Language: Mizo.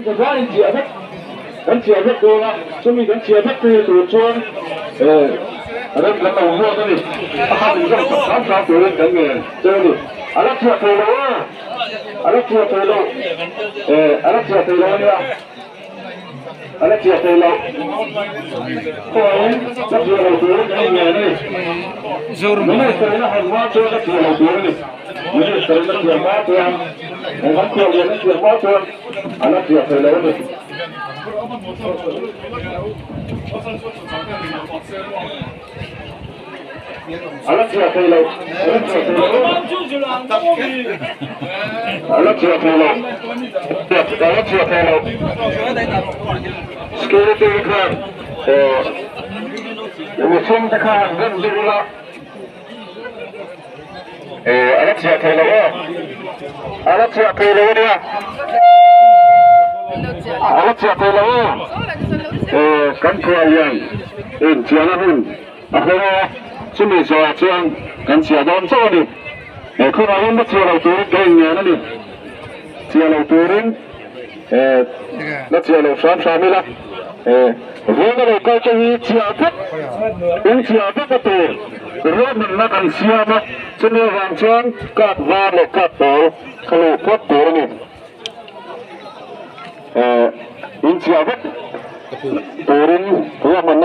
Zavain chiah vek kan chiah vek dawn a, chumi kan chiah vek thei tur chuan rem kan lo ruat a ni. A khat inzawm sak hram hram turin kan ngen che a ni. A la chhiah thei lo a, a la chhiah thei lo, a la chhiah thei lo a nia. A la chhiah thei lo. Khawiin la chhiah lo turin kan inngen a ni. Minister-in a han hma chuan la chhiah lo tur a ni. Minister-in a chhiah hma chuan, kan khuallian a chhiah hma chuan a la chhiah thei lo a ni. A la chhiah thei lo, a la chhiah thei lo, a la chhiah thei lo, a la chhiah thei lo. Security te khan eh mihring te khan rem zir ila eh a la chhiah thei lo aw, a la chhiah thei lo a nia, a la chhiah thei lo aw. Eh kan khuallian inchiahna hun. A hawng a, chumi zawhah chuan kan chhiah dawn chauh a ni. He khawngah hian va chhiah lo turin ka inngen a ni. Chhiah lo turin la chhiah lo hram hram ila. Vawiin a lo kal te hi chhiah vek, in chhiah vek a tur ruahmanna kan siam a, chumi avang chuan kap var leh kap pawl kha luh phawt tur a ni. In chhiah vek turin ruahmanna.